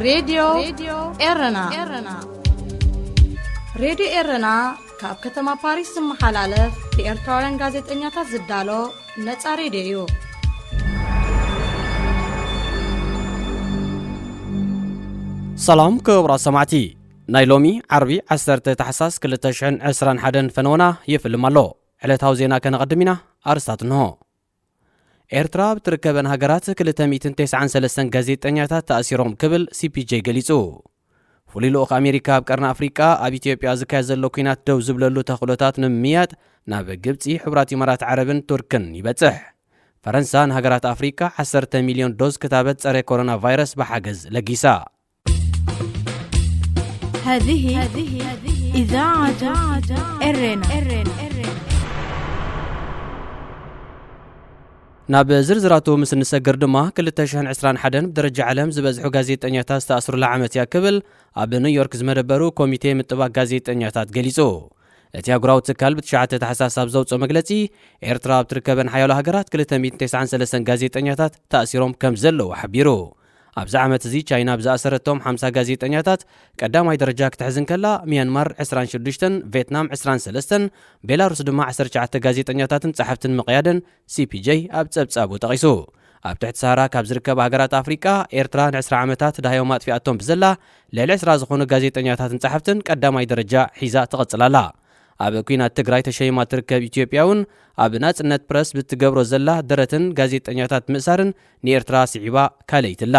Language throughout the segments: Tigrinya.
ሬድዮ ኤረና። ሬድዮ ኤረና ካብ ከተማ ፓሪስ ዝመሓላለፍ ብኤርትራውያን ጋዜጠኛታት ዝዳሎ ነጻ ሬድዮ እዩ። ሰላም ክቡራት ሰማዕቲ፣ ናይ ሎሚ ዓርቢ ዓሰርተ ታሕሳስ ክልተ ሽሕን ዕስራን ሓደን ፈነወና ይፍልም ኣሎ። ዕለታዊ ዜና ከነቐድም ኢና። ኣርስታት እንሆ። ኤርትራ ኣብ ትርከበን ሃገራት ክልተ ሚእትን ተስዓን ሰለስተን ጋዜጠኛታት ተኣሲሮም ክብል ሲ ፒ ጄ ገሊጹ። ፍሉይ ልኡኽ ኣሜሪካ ኣብ ቀርኒ ኣፍሪቃ ኣብ ኢትዮጵያ ዝካየድ ዘሎ ኲናት ደው ዝብለሉ ተኽእሎታት ንምምያጥ ናብ ግብጺ፣ ሕቡራት ኢማራት ዓረብን ቱርክን ይበጽሕ። ፈረንሳ ንሃገራት ኣፍሪቃ ዓሰርተ ሚልዮን ዶዝ ክታበት ጸረ ኮሮና ቫይረስ ብሓገዝ ለጊሳ። هذه إذاعة إرنا. ናብ ዝርዝራቱ ምስ እንሰግር ድማ፣ ክልተ ሽሕን ዕስራን ሓደን ብደረጃ ዓለም ዝበዝሑ ጋዜጠኛታት ዝተኣስሩላ ዓመት እያ ክብል ኣብ ኒውዮርክ ዝመደበሩ ኮሚቴ ምጥባቅ ጋዜጠኛታት ገሊጹ። እቲ ኣህጉራዊ ትካል ብትሽዓተ ታሕሳስ ኣብ ዘውፅኦ መግለጺ፣ ኤርትራ ኣብ ትርከበን ሓያሎ ሃገራት ክልተ ሚእትን ተስዓን ሰለስተን ጋዜጠኛታት ተኣሲሮም ከም ዘለዉ ሓቢሩ። ኣብዚ ዓመት እዚ ቻይና ብዝኣሰረቶም ሓምሳ ጋዜጠኛታት ቀዳማይ ደረጃ ክትሕዝ እንከላ፣ ሚያንማር ዕስራን ሽዱሽተን፣ ቬትናም ዕስራን ሰለስተን፣ ቤላሩስ ድማ ዓሰርተ ትሽዓተ ጋዜጠኛታትን ጸሓፍትን ምቕያደን ሲ ፒ ጄ ኣብ ጸብጻቡ ጠቒሱ። ኣብ ትሕቲ ሰሃራ ካብ ዝርከባ ሃገራት ኣፍሪቃ፣ ኤርትራ ንዕስራ ዓመታት ደሃዮም ኣጥፊኣቶም ብዘላ፣ ልዕሊ ዕስራ ዝኾኑ ጋዜጠኛታትን ጸሓፍትን ቀዳማይ ደረጃ ሒዛ ትቕጽል ኣላ። ኣብ ኲናት ትግራይ ተሸይማ ትርከብ ኢትዮጵያ እውን ኣብ ናጽነት ፕረስ ብትገብሮ ዘላ ደረትን ጋዜጠኛታት ምእሳርን ንኤርትራ ስዒባ ካልኣይቲ ኣላ።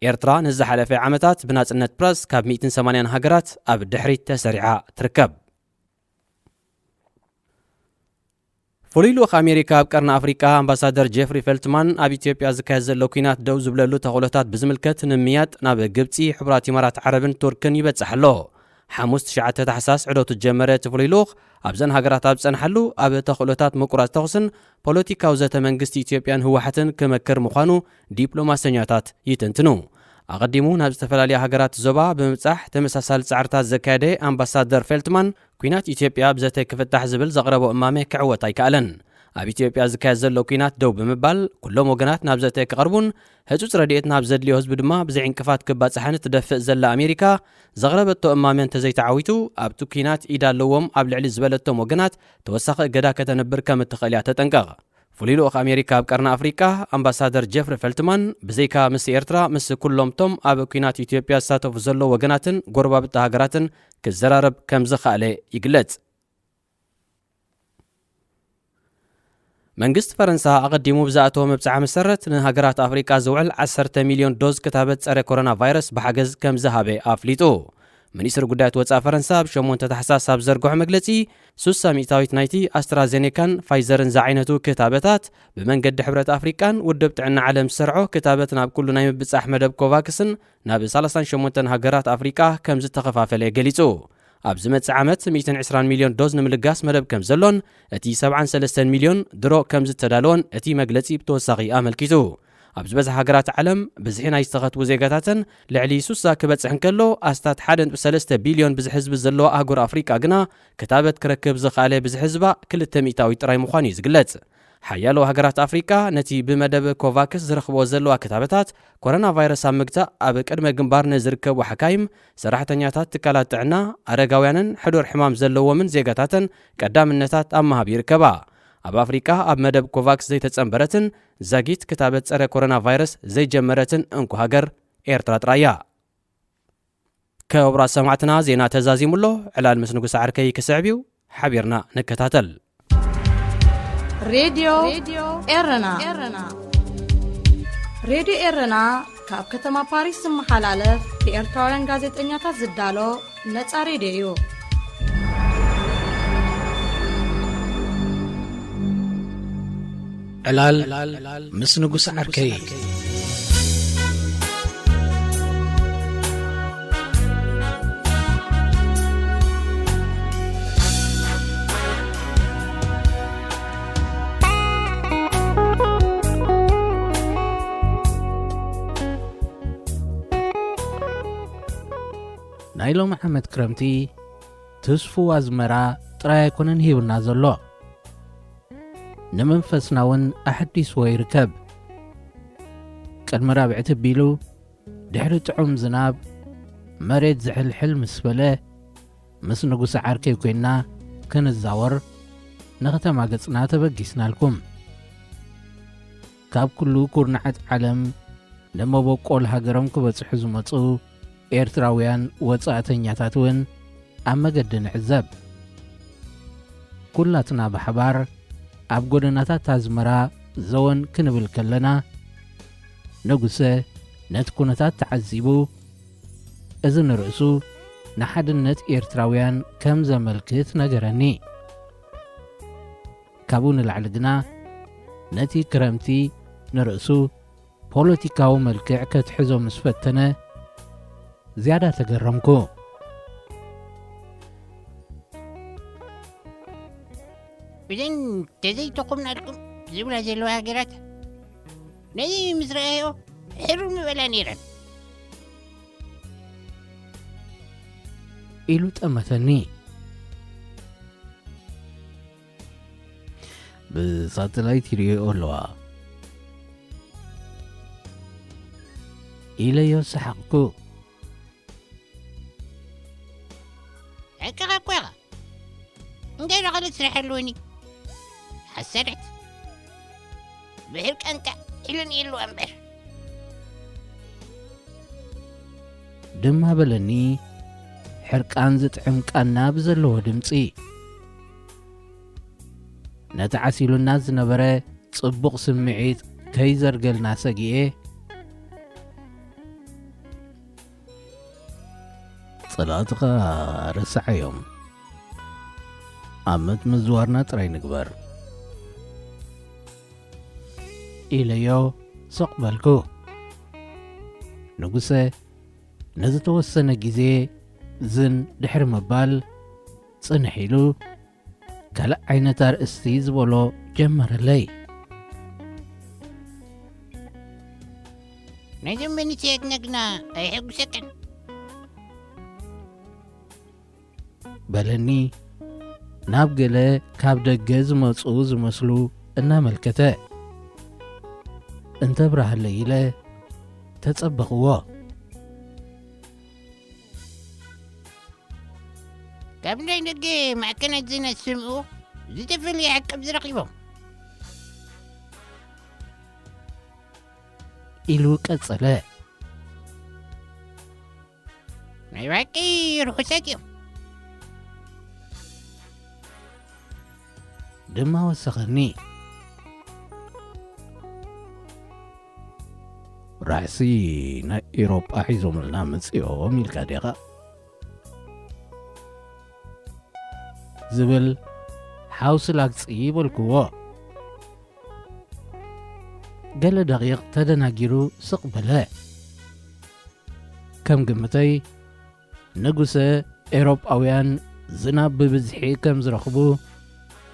ኤርትራ ንዝሓለፈ ዓመታት ብናጽነት ፕረስ ካብ ሚእትን ሰማንያን ሃገራት ኣብ ድሕሪት ተሰሪዓ ትርከብ። ፍሉይ ልኡኽ ኣሜሪካ ኣብ ቀርኒ ኣፍሪቃ ኣምባሳደር ጄፍሪ ፌልትማን ኣብ ኢትዮጵያ ዝካየድ ዘሎ ኲናት ደው ዝብለሉ ተኽእሎታት ብዝምልከት ንምምያጥ ናብ ግብጺ፣ ሕቡራት ኢማራት ዓረብን ቱርክን ይበጽሕ ኣሎ። ሓሙስ ትሽዓተ ታሕሳስ ዕለቱ ዝጀመረ እቲ ፍሉይ ልኡኽ ኣብዘን ሃገራት ኣብ ዝጸንሓሉ፣ ኣብ ተኽእሎታት ምቁራጽ ተኹስን ፖለቲካዊ ዘተ መንግስቲ ኢትዮጵያን ህወሓትን ክመክር ምዃኑ ዲፕሎማሰኛታት ይትንትኑ። ኣቐዲሙ ናብ ዝተፈላለያ ሃገራት ዞባ ብምብጻሕ ተመሳሳሊ ጻዕርታት ዘካየደ ኣምባሳደር ፌልትማን፣ ኲናት ኢትዮጵያ ብዘተ ክፍታሕ ዝብል ዘቕረቦ እማመ ክዕወት ኣይከኣለን። ኣብ ኢትዮጵያ ዝካየድ ዘሎ ኲናት ደው ብምባል፣ ኩሎም ወገናት ናብ ዘተ ክቐርቡን ህጹጽ ረድኤት ናብ ዘድልዮ ህዝቢ ድማ ብዘይ ዕንቅፋት ክባጽሕን ትደፍእ ዘላ ኣሜሪካ፣ ዘቕረበቶ እማመ እንተዘይተዓዊቱ፣ ኣብቲ ኲናት ኢድ ኣለዎም ኣብ ልዕሊ ዝበለቶም ወገናት ተወሳኺ እገዳ ከተንብር ከም እትኽእል እያ ተጠንቀቕ። ፍሉይ ልኡኽ ኣሜሪካ ኣብ ቀርኒ ኣፍሪቃ ኣምባሳደር ጄፍሪ ፌልትማን፣ ብዘይካ ምስ ኤርትራ፣ ምስ ኩሎምቶም ኣብ ኲናት ኢትዮጵያ ዝሳተፉ ዘለዉ ወገናትን ጎረባብቲ ሃገራትን ክዘራረብ ከም ዝኸኣለ ይግለጽ። መንግስቲ ፈረንሳ ኣቐዲሙ ብዝኣተዎ መብጽዓ መሰረት፣ ንሃገራት ኣፍሪቃ ዝውዕል ዓሰርተ ሚልዮን ዶዝ ክታበት ጸረ ኮሮና ቫይረስ ብሓገዝ ከም ዝሃበ ኣፍሊጡ። ሚኒስትሪ ጉዳያት ወጻኢ ፈረንሳ ኣብ ሸሞንተ ታሕሳስ ኣብ ዘርግሖ መግለጺ፣ ሱሳ ሚእታዊት ናይቲ ኣስትራዜኔካን ፋይዘርን ዝዓይነቱ ክታበታት ብመንገዲ ሕብረት ኣፍሪቃን ውድብ ጥዕና ዓለም ዝሰርዖ ክታበት ናብ ኩሉ ናይ ምብጻሕ መደብ ኮቫክስን ናብ ሰላሳን ሸሞንተን ሃገራት ኣፍሪቃ ከም ዝተኸፋፈለ ገሊጹ። ኣብ ዝመጽእ ዓመት ሚእትን ዕስራን ሚልዮን ዶዝ ንምልጋስ መደብ ከም ዘሎን፣ እቲ ሰብዓን ሰለስተን ሚልዮን ድሮ ከም ዝተዳለወን እቲ መግለጺ ብተወሳኺ ኣመልኪቱ። ኣብ ዝበዝሓ ሃገራት ዓለም፣ ብዝሒ ናይ ዝተኸትቡ ዜጋታትን ልዕሊ ሱሳ ክበጽሕ እንከሎ፣ ኣስታት ሓደ ነጥቢ ሰለስተ ቢልዮን ብዝሒ ህዝቢ ዘለዋ ኣህጉር ኣፍሪቃ ግና ክታበት ክረክብ ዝኸኣለ ብዝሒ ህዝባ ክልተ ሚእታዊት ጥራይ ምዃኑ እዩ ዝግለጽ። ሓያሎ ሃገራት ኣፍሪቃ ነቲ ብመደብ ኮቫክስ ዝረኽብኦ ዘለዋ ክታበታት ኮሮና ቫይረስ ኣብ ምግታእ ኣብ ቅድመ ግንባር ንዝርከቡ ሓካይም፣ ሰራሕተኛታት ትካላት ጥዕና፣ ኣረጋውያንን ሕዱር ሕማም ዘለዎምን ዜጋታተን ቀዳምነታት ኣብ ምሃብ ይርከባ። ኣብ ኣፍሪቃ ኣብ መደብ ኮቫክስ ዘይተጸንበረትን ዛጊት ክታበት ጸረ ኮሮና ቫይረስ ዘይጀመረትን እንኮ ሃገር ኤርትራ ጥራይ እያ። ክቡራት ሰማዕትና፣ ዜና ተዛዚሙ ኣሎ። ዕላል ምስ ንጉስ ዓርከይ ክስዕብ እዩ። ሓቢርና ንከታተል። ሬድዮ ኤረና። ሬድዮ ኤረና ካብ ከተማ ፓሪስ ዝመሓላለፍ ብኤርትራውያን ጋዜጠኛታት ዝዳሎ ነጻ ሬድዮ እዩ። ዕላል ምስ ንጉስ ዓርከይ። ናይ ሎሚ ዓመት ክረምቲ ትስፉው ኣዝመራ ጥራይ ኣይኮነን ሂቡና ዘሎ፣ ንመንፈስና እውን ኣሐዲስዎ ይርከብ። ቅድሚ ራብዕቲ ኣቢሉ ድሕሪ ጥዑም ዝናብ መሬት ዝሕልሕል ምስ በለ፣ ምስ ንጉሰ ዓርከይ ኮይንና ክንዛወር ንኸተማ ገጽና ተበጊስናልኩም። ካብ ኩሉ ኩርናዓት ዓለም ንመበቆል ሃገሮም ክበጽሑ ዝመጹ ኤርትራውያን ወጻእተኛታት እውን ኣብ መገዲ ንዕዘብ። ኩላትና ብሓባር ኣብ ጎደናታት ኣዝመራ ዘወን ክንብል ከለና፣ ንጉሰ ነቲ ኩነታት ተዓዚቡ፣ እዚ ንርእሱ ንሓድነት ኤርትራውያን ከም ዘመልክት ነገረኒ። ካብኡ ንላዕሊ ግና፣ ነቲ ክረምቲ ንርእሱ ፖለቲካዊ መልክዕ ከትሕዞ ምስ ፈተነ፣ ዝያዳ ተገረምኩ። ብዘን ተዘይተኾምናልኩም ዝብላ ዘለዋ ሃገራት፣ ነዚ ምስ ረኣዮ ሕሩም ምበላ ነይረን። ኢሉ ጠመተኒ። ብሳተላይት ይርእዮ ኣለዋ። ኢለዮ ሰሓቕኩ። ሓቅኻ እኮ ኢኻ። እንታይ ዶ ካልእ ስራሕ ኣለወኒ? ሓሳዳት። ብሕርቃንካ ኢለን የለዋ እምበር። ድማ በለኒ፣ ሕርቃን ዝጥዕም ቃና ብዘለዎ ድምጺ። ነቲ ዓሲሉና ዝነበረ ጽቡቕ ስምዒት ከይዘርገልና ሰጊኤ፣ ጸላእትኻ ረስዓዮም። ዓመት ምዝዋርና ጥራይ ንግበር። ኢለዮ ስቕ በልኩ። ንጉሰ ንዝተወሰነ ግዜ ዝን ድሕሪ ምባል ጽንሕ ኢሉ፣ ካልእ ዓይነት ኣርእስቲ ዝበሎ ጀመረለይ። ናይዞም መንእሰያትና ግና ኣየሐጉሰካን? በለኒ ናብ ገለ ካብ ደገ ዝመጹ ዝመስሉ እናመልከተ። እንተብርሃለይ ኢለ ተጸበኽዎ። ካብ ናይ ደገ ማዕከናት ዜና ዝሰምዕዎ ዝተፈልየ ሓቂ ዝረኺቦም። ኢሉ ቀጸለ። ናይ ብሓቂ ርሑሳት እዮም። ድማ ወሰኸኒ። ራዕሲ ናይ ኤሮጳ ሒዞምልና መጺኦም ኢልካ ዲኻ? ዝብል ሓውሲ ላግጺ በልክዎ። ገለ ደቂቕ ተደናጊሩ ስቕ በለ። ከም ግምተይ፣ ንጉሰ ኤሮጳውያን ዝናብ ብብዝሒ ከም ዝረኽቡ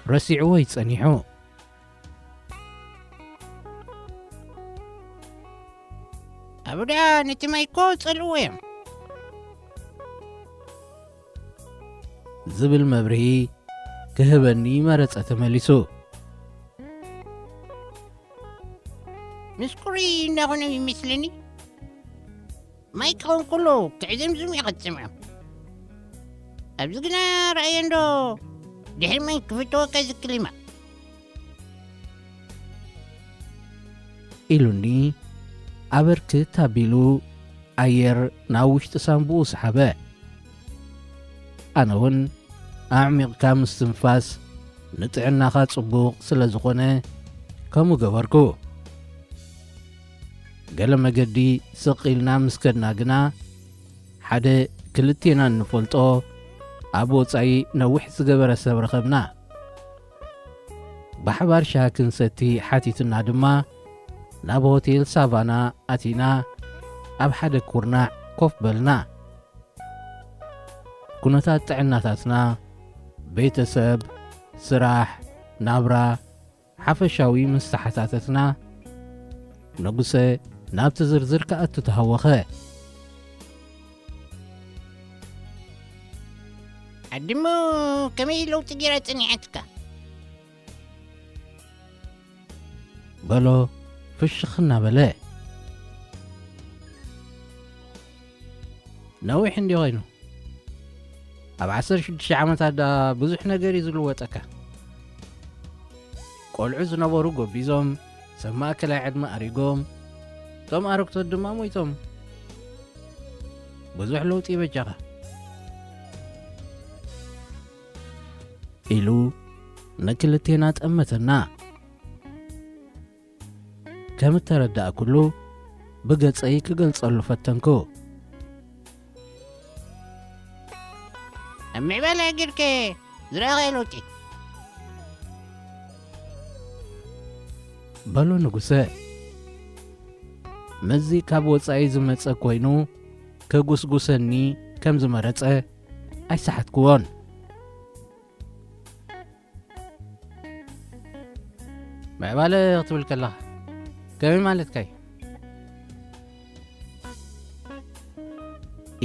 ረሲዕዎ እዩ ጸኒሑ። ኣብዳ ነቲ ማይ እኮ ጸልእዎ እዮም። ዝብል መብርሂ ክህበኒ መረጸ ተመሊሱ። ምስኩሪ እንዳኾነ ይመስለኒ። ማይ ክኸውን ከሎ ክዕዘምዝሙ ኢኻ ትሰምዖ። ኣብዚ ግና ረኣዮ እንዶ ድሕሪ ማይ ክፍተወካ ዝክል ይማ። ኢሉኒ ኣበርክት ኣቢሉ ኣየር ናብ ውሽጢ ሳንቡኡ ሰሓበ። ኣነ እውን ኣዕሚቕካ ምስትንፋስ ንጥዕናኻ ጽቡቕ ስለ ዝኾነ ከምኡ ገበርኩ። ገለ መገዲ ስቕ ኢልና ምስ ከድና ግና ሓደ ክልቴና እንፈልጦ ኣብ ወጻኢ ነዊሕ ዝገበረ ሰብ ረኸብና። ብሓባር ሻሂ ክንሰቲ ሓቲትና ድማ ናብ ሆቴል ሳቫና ኣቲና ኣብ ሓደ ኩርናዕ ኮፍ በልና። ኩነታት ጥዕናታትና፣ ቤተሰብ፣ ስራሕ፣ ናብራ፣ ሓፈሻዊ ምስ ተሓታተትና፣ ንጉሰ ናብቲ ዝርዝር ክኣቱ ተሃወኸ። ዓዲሞ ከመይ ለውጢ ገይራ ጸኒሓትካ? በሎ ፍሽኽ እናበለ። ነዊሕ እንዲ ኮይኑ፣ ኣብ ዓሰርተ ሽዱሽተ ዓመታት ደኣ ብዙሕ ነገር እዩ ዝልወጠካ። ቆልዑ ዝነበሩ ጎቢዞም፣ ሰብ ማእከላይ ዕድመ ኣሪጎም፣ እቶም ኣረግቶት ድማ ሞይቶም። ብዙሕ ለውጢ ይበጃኻ። ኢሉ ንክልቴና ጠመተና። ከም እተረዳእኩሉ ብገጸይ ክገልጸሉ ፈተንኩ። ኣብ ምዕባለ ሃገርከ ዝረኣኻዮ ለውጢ? በሎ ንጉሰ። ምስዚ ካብ ወጻኢ ዝመጸ ኮይኑ ክጉስጉሰኒ ከም ዝመረጸ ኣይሰሓትክዎን። ምዕባለ ክትብል ከለኻ ከመይ ማለትካ እዩ?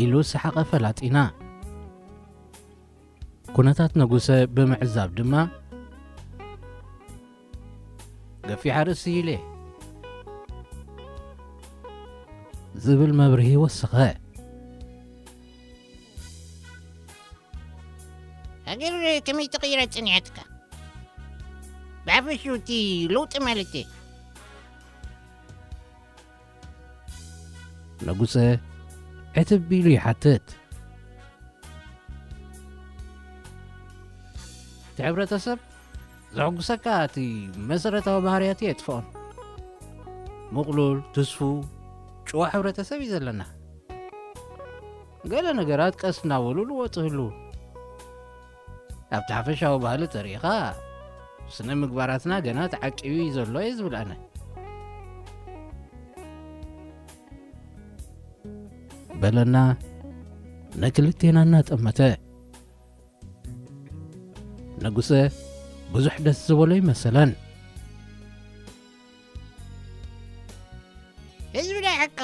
ኢሉ ሰሓቐ ፈላጢና። ኩነታት ንጉሰ ብምዕዛብ ድማ፣ ገፊሓ ርእሲ ኢለ ዝብል መብርሂ ወሰኸ። ሃገር ከመይ ተቐይራ ጸኒሓትካ? ብሓፈሽኡ እቲ ለውጢ ማለት እየ። ንጉሰ ዕትብ ኢሉ ይሓትት። እቲ ሕብረተሰብ ዘሐጉሰካ እቲ መሰረታዊ ባህርያት የጥፍኦን። ምቕሉል፣ ትስፉው፣ ጭዋ ሕብረተሰብ እዩ ዘለና። ገለ ነገራት ቀስ እናበሉ ልወጡ ይህልዉ። ኣብቲ ሓፈሻዊ ባህሊ ተሪኢኻ፣ ስነ ምግባራትና ገና ተዓቂቡ እዩ ዘሎ እየ ዝብል ኣነ። በለና ንክልቴና እናጠመተ። ንጉሰ ብዙሕ ደስ ዝበሎ ይመሰለን። ህዝቢ ናይ ሓቅኻ፣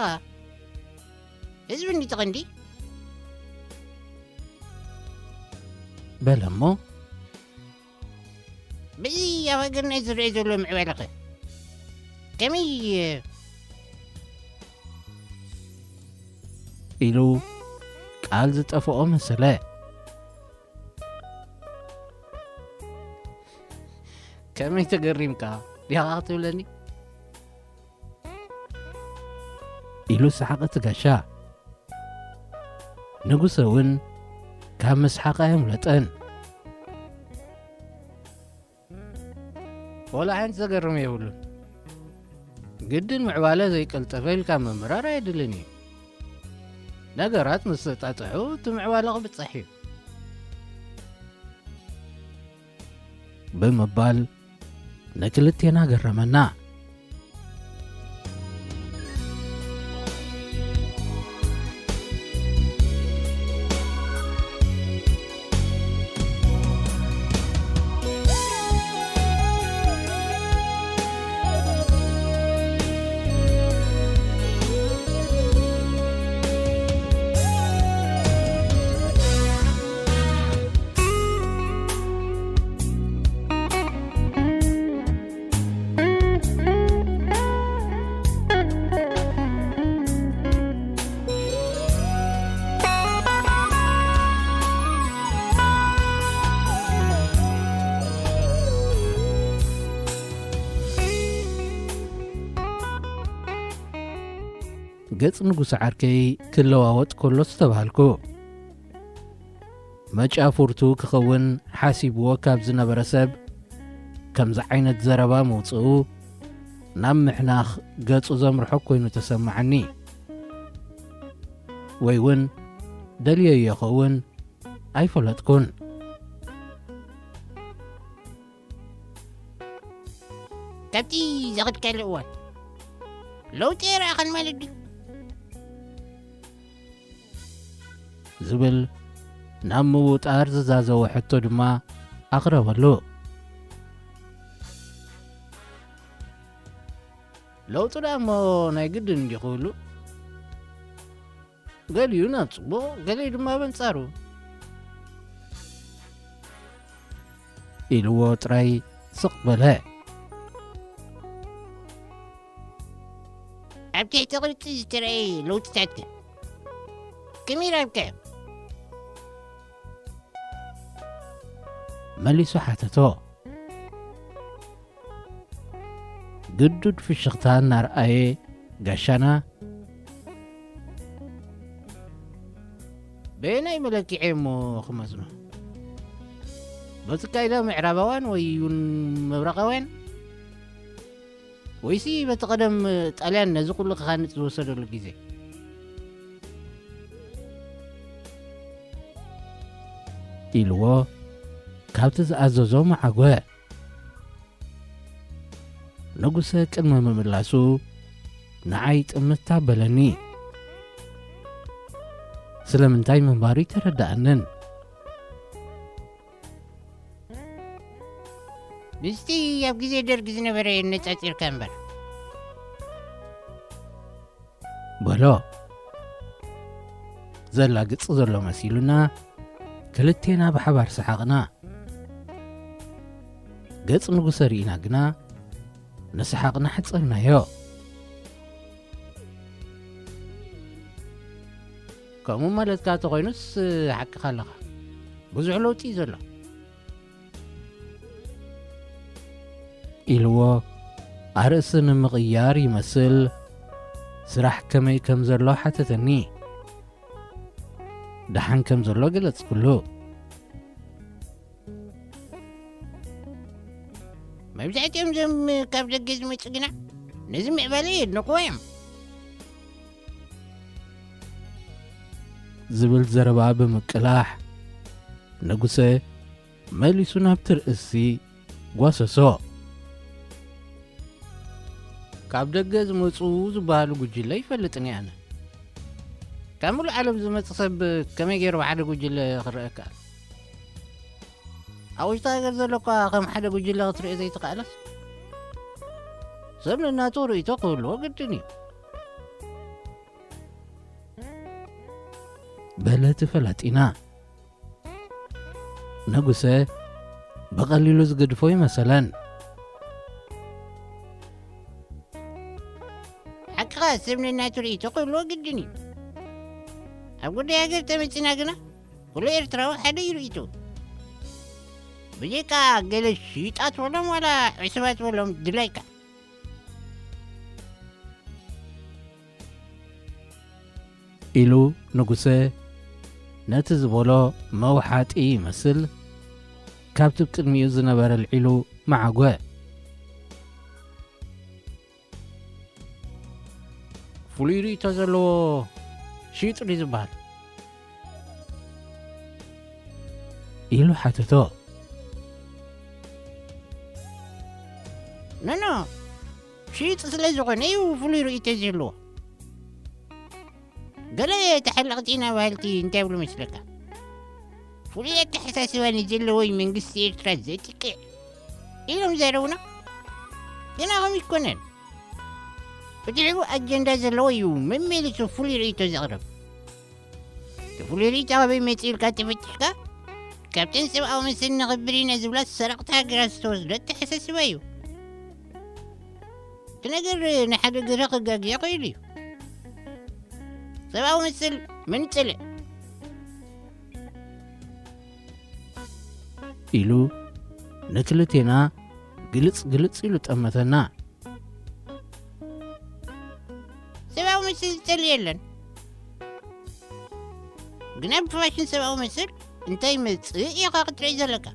ህዝቢ እንዲ ትቐንዲ። በለ እሞ፣ በዚ ኣብ ሃገርና ዝረአ ዘሎ ምዕባለኸ ከመይ ኢሉ ቃል ዝጠፍኦ መሰለ። ከመይ ተገሪምካ ዲኻ ክትብለኒ? ኢሉ ሰሓቐ እቲ ጋሻ። ንጉሰ እውን ካብ ምስሓቕ ኣየምለጠን። ወላ ሓንቲ ዘገርም የብሉን። ግድን ምዕባለ ዘይቀልጠፈ ኢልካ ምምራር ኣየድልን እዩ። ነገራት ምስ ተጣጥሑ እቲ ምዕባለ ክብጻሕ እዩ። ብምባል ንክልቴና ገረመና። ገጽ ንጉስ ዓርከይ ክለዋወጥ ከሎ ዝተባህልኩ። መጫፍርቱ ክኸውን ሓሲብዎ ካብ ዝነበረ ሰብ ከምዚ ዓይነት ዘረባ ምውጽኡ ናብ ምሕናኽ ገጹ ዘምርሖ ኮይኑ ተሰማዓኒ። ወይ እውን ደልየዮ ይኸውን ኣይፈለጥኩን። ካብቲ ዘኸድካሉ እዋን ለውጢ ኣይረኣኻን ማለት ድዩ? ዝብል ናብ ምውጣር ዝዛዘወ ሕቶ ድማ ኣቕረበሉ። ለውጢ ደኣ እሞ ናይ ግድን እንዲ ክህሉ፣ ገሊኡ ናብ ጽቡቕ፣ ገሊኡ ድማ በንጻሩ ኢልዎ ጥራይ ስቕ በለ። ኣብ ትሕቲ ቅርጺ ዝተረኣየ ለውጥታት ከመይ ረኺብካዮ? መሊሱ ሓተቶ። ግዱድ ፍሽኽታ እናረኣየ ጋሻና፣ በየናይ መለክዒ እሞ ክመዝኖ? በቲ ኣካይዳ ምዕራባውያን ወይ እውን ምብራቓውያን? ወይሲ በቲ ቀደም ጣልያን ነዚ ኩሉ ክሃንጽ ዝወሰደሉ ግዜ? ኢልዎ ካብቲ ዝኣዘዞ መዓጎ። ንጉሰ ቅድሚ ምምላሱ ንዓይ ጥምት ኣበለኒ። ስለምንታይ ምንባሩ ኣይተረድኣንን። ምስቲ ኣብ ግዜ ደርግ ዝነበረ የነጻጺርካ እምበር። በሎ። ዘላግጽ ዘሎ መሲሉና፣ ክልቴና ብሓባር ሰሓቕና። ገጽ ንጉሰ ርኢና ግና ንሰሓቕና ሓጸርናዮ። ከምኡ ማለትካ ተኾይኑስ ሓቅኻ ኣለኻ። ብዙሕ ለውጢ እዩ ዘሎ። ኢልዎ ኣርእሲ ንምቕያር ይመስል ስራሕ ከመይ ከም ዘሎ ሓተተኒ። ደሓን ከም ዘሎ ገለጽኩሉ። መብዛሕትኦም እዞም ካብ ደገ ዝመጹ ግና ነዚ ምዕባለ የድንቕዎ እዮም። ዝብል ዘረባ ብምቅላሕ ንጉሰ መሊሱ ናብቲ ርእሲ ጓሰሶ። ካብ ደገ ዝመጹ ዝበሃሉ ጉጅለ ይፈልጥን እየ ኣነ። ካብ ሙሉእ ዓለም ዝመጽእ ሰብ ከመይ ገይሩ ብሓደ ጉጅለ ክረአ ይከኣል? ኣብ ውሽጢ ሃገር ዘሎ እኳ ከም ሓደ ጉጅለ ክትሪኦ ዘይትኽኣለስ? ሰብ ነናቱ ርእይቶ ክህልዎ ግድን እዩ። በለት ፈላጢና። ንጉሰ ብቐሊሉ ዝገድፎ ይመሰለን። ሓቅኻ፣ ሰብ ነናቱ ርእይቶ ክህልዎ ግድን እዩ። ኣብ ጉዳይ ሃገር ተመጺና ግና፣ ኩሉ ኤርትራዊ ሓደ እዩ ርእይቶ። ብዘይካ ገለ ሽጣት በሎም ዋላ ዕሱባት በሎም ድላይካ። ኢሉ ንጉሰ ነቲ ዝበሎ መውሓጢ ይመስል ካብቲ ቅድሚኡ ዝነበረ ኣልዒሉ መዓጎ። ፍሉይ ርእይቶ ዘለዎ ሽይጥ ድዩ ዝበሃል? ኢሉ ሓተቶ። ኖኖ፣ ሽይጥ ስለ ዝኾነ እዩ ፍሉይ ርእይቶ ዝህልዎ። ገለ ተሓለቕቲ ኢና በሃልቲ እንታይ ይብሉ መስለካ? ፍሉይ ኣተሓሳስባ ንዘለዎ እዩ መንግስቲ ኤርትራ ዘጥቅዕ ኢሎም ይዛረቡና። ግና ከምኡ ኣይኮነን። ብድሕሪኡ ኣጀንዳ ዘለዎ እዩ መመሊሱ ፍሉይ ርእይቶ ዘቕርብ። እቲ ፍሉይ ርእይቶ ካበይ መጺኡ ኢልካ ተፈቲሕካ፣ ካብተን ሰብኣዊ መሰል ነኽብር ኢና ዝብላ ሰረቕቲ ሃገራት ዝተወስደ ኣተሓሳስባ እዩ። እቲ ነገር ንሓደ ገለ ከጋግዮ ይኽእል እዩ። ሰብኣዊ መሰል መን ይጸልእ? ኢሉ ንክልቴና ግልጽ ግልጽ ኢሉ ጠመተና። ሰብኣዊ መሰል ዝጸልእ የለን። ግና ብፋሽን ሰብኣዊ መሰል እንታይ ይመጽእ ኢኻ ክትርኢ ዘለካ።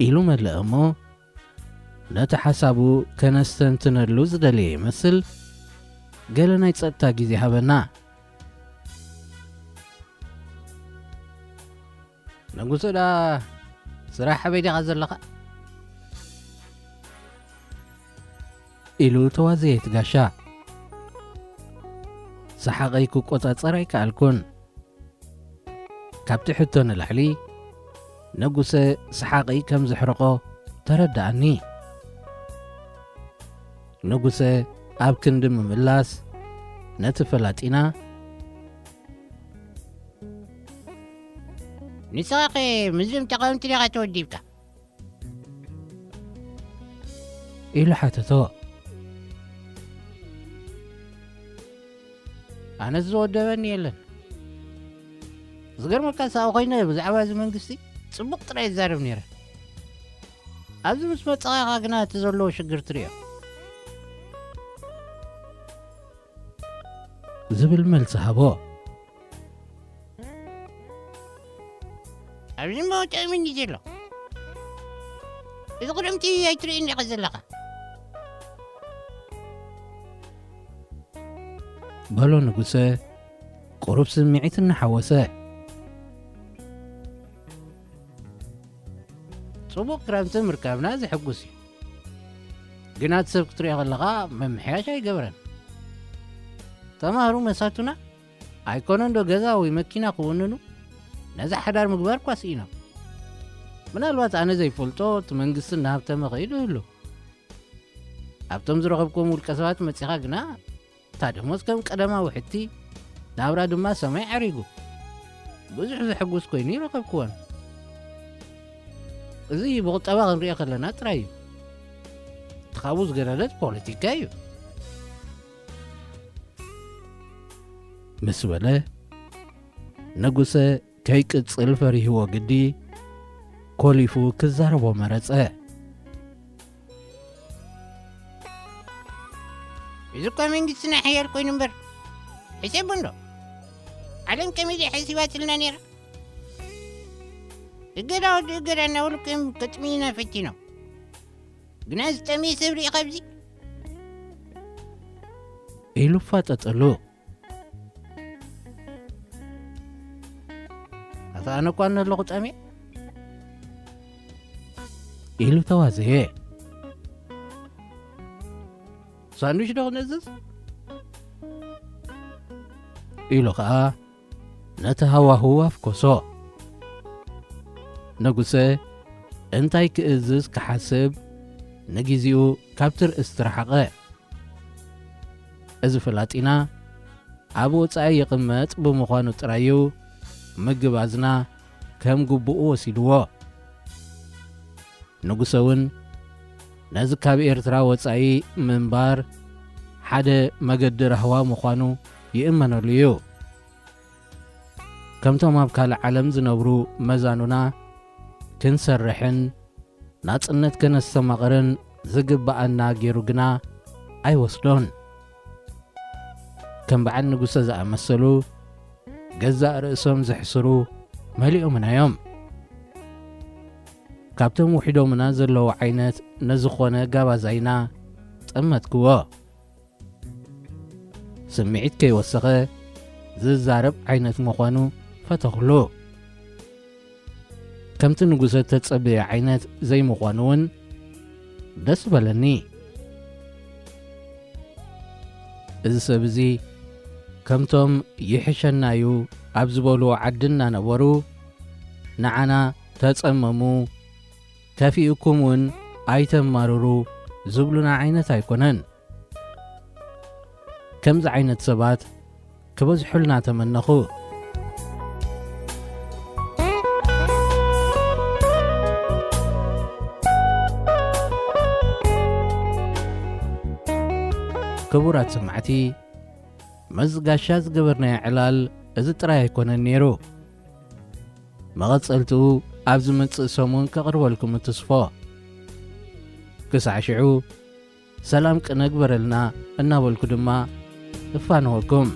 ኢሉ መለአ እሞ፣ ነቲ ሓሳቡ ከነስተንትነሉ ዝደለየ ይመስል፣ ገለ ናይ ጸጥታ ግዜ ሃበና። ንጉሱ ዳ ስራሕ ኣበይ ዲኻ ዘለኻ? ኢሉ ተዋዘየ እቲ ጋሻ። ሰሓቐይ ክቆጻጸር ኣይከኣልኩን። ካብቲ ሕቶ ንላዕሊ፣ ንጉሰ ሰሓቐይ ከም ዘሕረቖ ተረድኣኒ። ንጉሰ ኣብ ክንዲ ምምላስ፣ ነቲ ፈላጢና፣ ንስኻኸ ምስዞም ተቓወምቲ ዲኻ ተወዲብካ? ኢሉ ሓተቶ። ኣነስ ዝወደበኒ የለን። ዝገርመካ፣ ሳብ ኮይነ ብዛዕባ እዚ መንግስቲ ጽቡቕ ጥራይ ይዛረብ ነይረ። ኣብዚ ምስ መጻኻኻ ግና እቲ ዘለዎ ሽግር ትርእዮ። ዝብል መልሲ ሃቦ። ኣብዚ እሞ ጥዑምኒ ዘሎ። እዚ ቅድምቲ ኣይትርእይኒ ኢኻ ዘለኻ። በሎ ንጉሰ፣ ቁሩብ ስምዒት እናሓወሰ። ጽቡቕ ክረምቲ ምርካብና ዘሐጉስ እዩ። ግና እቲ ሰብ ክትሪኦ ከለኻ ምምሕያሽ ኣይገበረን። ተማሃሩ መሳቱና ኣይኮነን ዶ ገዛ ወይ መኪና ክውንኑ? ነዚ ሓዳር ምግባር እኳ ስኢኖም። ምናልባት ኣነ ዘይፈልጦ እቲ መንግስቲ እናሃብተመ ኸይዱ ይህሉ። ኣብቶም ዝረኸብክዎም ውልቀ ሰባት መጺኻ ግና እታ ደሞዝ ከም ቀደማ ውሕድቲ፣ ናብራ ድማ ሰማይ ዓሪጉ። ብዙሕ ዘሐጉስ ኮይኑ ይረኸብክዎን። እዚ ብቑጠባ ክንሪኦ ከለና ጥራይ እዩ። እቲ ካብኡ ዝገደደት ፖለቲካ እዩ። ምስ በለ፣ ንጉሰ ከይቅጽል ፈሪህዎ ግዲ ኮሊፉ ክዛረቦ መረጸ። እዚ እኳ መንግስትና ሓያል ኮይኑ እምበር፣ ሕሰቡ እንዶ። ዓለም ከመይ ድያ ሓሲባትልና ነይራ? እገዳ ወዲ እገዳ እናበሉ ከም ከጥምዩና ፈቲኖም። ግና ዝጠምየ ሰብ ርኢኻ ኣብዚ? ኢሉ ፋጠጠሉ። ኣታ ኣነ እኳ እነለኹ ጠምየ? ኢሉ ተዋዘየ። ሳንዱሽ ዶ ክነዝዝ? ኢሉ ኸኣ ነቲ ሃዋህው ኣፍኮሶ። ንጉሰ እንታይ ክእዝዝ ክሓስብ ንጊዜኡ ካብቲ ርእስቲ ረሓቐ። እዚ ፍላጢና ኣብ ወጻኢ ይቕመጥ ብምዃኑ ጥራይ እዩ ምግባዝና ከም ግቡኡ ወሲድዎ። ንጉሰ እውን ነዚ ካብ ኤርትራ ወጻኢ ምንባር ሓደ መገዲ ራህዋ ምዃኑ ይእመነሉ እዩ። ከምቶም ኣብ ካልእ ዓለም ዝነብሩ መዛኑና ክንሰርሕን ናጽነት ከነስተማቕርን ዝግብኣና ገይሩ ግና ኣይወስዶን። ከም በዓል ንጉሰ ዝኣመሰሉ ገዛእ ርእሶም ዘሕስሩ መሊኦምና እዮም። ካብቶም ውሒዶምና ዘለዉ ዓይነት ነዝኾነ ጋባዛይና ጠመትክዎ። ስምዒት ከይወሰኸ ዝዛረብ ዓይነት ምዃኑ ፈተኽሉ። ከምቲ ንጉሰ ተጸበየ ዓይነት ዘይምዃኑ እውን ደስ በለኒ። እዚ ሰብ እዚ ከምቶም ይሕሸና እዩ ኣብ ዝበልዎ ዓዲ እናነበሩ ንዓና ተጸመሙ፣ ከፊኡኩም እውን ኣይተማርሩ ዝብሉና ዓይነት ኣይኮነን። ከምዚ ዓይነት ሰባት ክበዝሑልና ተመነኹ። ክቡራት ሰማዕቲ፣ ምስ ጋሻ ዝገበርናዮ ዕላል እዚ ጥራይ ኣይኮነን ነይሩ። መቐጸልትኡ ኣብ ዝመጽእ ሰሙን ከቕርበልኩም እትስፎ። ክሳዕ ሽዑ ሰላም ቅነ ግበረልና እናበልኩ ድማ እፋንወኩም።